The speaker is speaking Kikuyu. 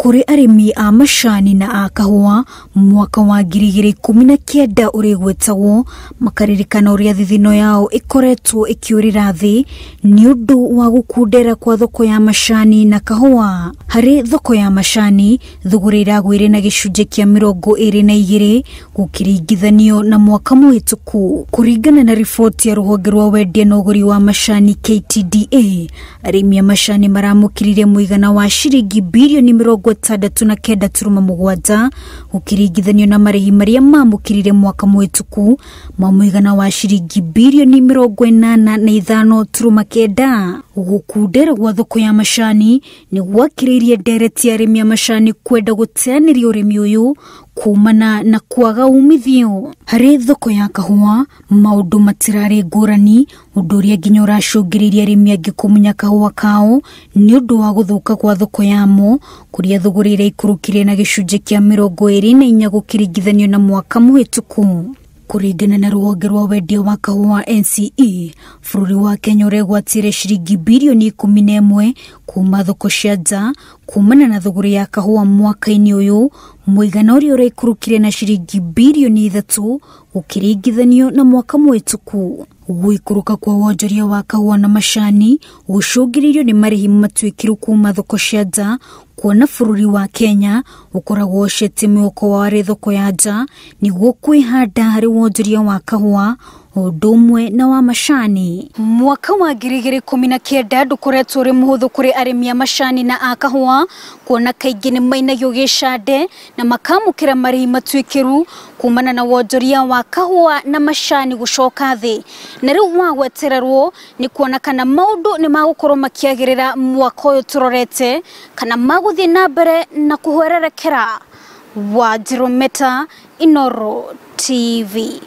Kũrĩ arĩmi a macani na a kahũa mwaka wa 2019 ũrĩgwetagwo makaririkana ũrĩa thithino yao ĩkoretwo ĩkĩũrĩra thĩ nĩ ũndũ wa gũkundera kwa thoko ya macani na kahũa. Harĩ thoko ya macani thũgũrĩ ĩragũire na gĩcunjĩ kĩa 22 gũkĩringithanio na mwaka mũhĩtũku. Kũringana na riboti ya rũhonge rwa wendia na ũgũri wa macani KTDA, arĩmi a macani maramũkĩrire mũigana wa ciringi birioni 69.7 gũkĩringithanio na marĩhi marĩa mamũkĩrire mwaka mũhĩtũku ma mũigana wa ciringi birioni 85.9. Gũkundera gwa thoko ya macani nĩ gwakĩrĩirie ndereti ya arĩmi a macani kwenda gũteanĩria ũrĩmi ũyũ kumana na kwaga umithio. Harĩ thoko ya kahũa maũndũ matirarĩ ngũrani, ũndũ ũrĩa nginya ũracũngĩrĩirie arĩmi angĩ kũmunya kahũa kao nĩ ũndũ wa gũthũka gwa thoko yamo, kũrĩa thũgũrĩ ĩraikũrũkire na gĩcunjĩ kĩa 24 gũkĩringithanio na mwaka mũhĩtũku. Kũringana na rũhonge rwa wendia wa kahũa NCE, bũrũri wa Kenya ũregwatĩire ciringi birioni 11 kuma thoko cia nja kumana na thũgũrĩ ya kahũa mwaka-inĩ ũyũ, mũigana ũrĩa ũraikũrũkire na ciringi birioni 3 gũkĩringithanio na mwaka mũhĩtũku. Gũikũrũka kwa wonjoria wa kahũa na macani gũcũngĩrĩirio nĩ marĩhi matuĩkĩru kuma thoko cia nja, kuona bũrũri wa Kenya ũkoragwo ũcete mwĩhoko wa harĩ thoko ya nja nĩguo kwĩhanda harĩ wonjoria wa kahũa ũndũ ũmwe na wa macani. Mwaka wa 2019 ndũkoretwo ũrĩ mũhũthũ kũrĩ arĩmi a macani na a kahũa, kuona kaingĩ nĩ mainagio gĩcande na makamũkĩra marĩhi matuĩkĩru kumana na wonjoria wa kahũa na macani gũcoka thĩ. Na rĩu wa gwetererwo nĩ kuona kana maũndũ nĩ magũkorwo makĩagĩrĩra mwaka ũyũ tũrorete kana magũthiĩ na mbere na kũhwererekera. Wanjirũ Meta, Inooro TV.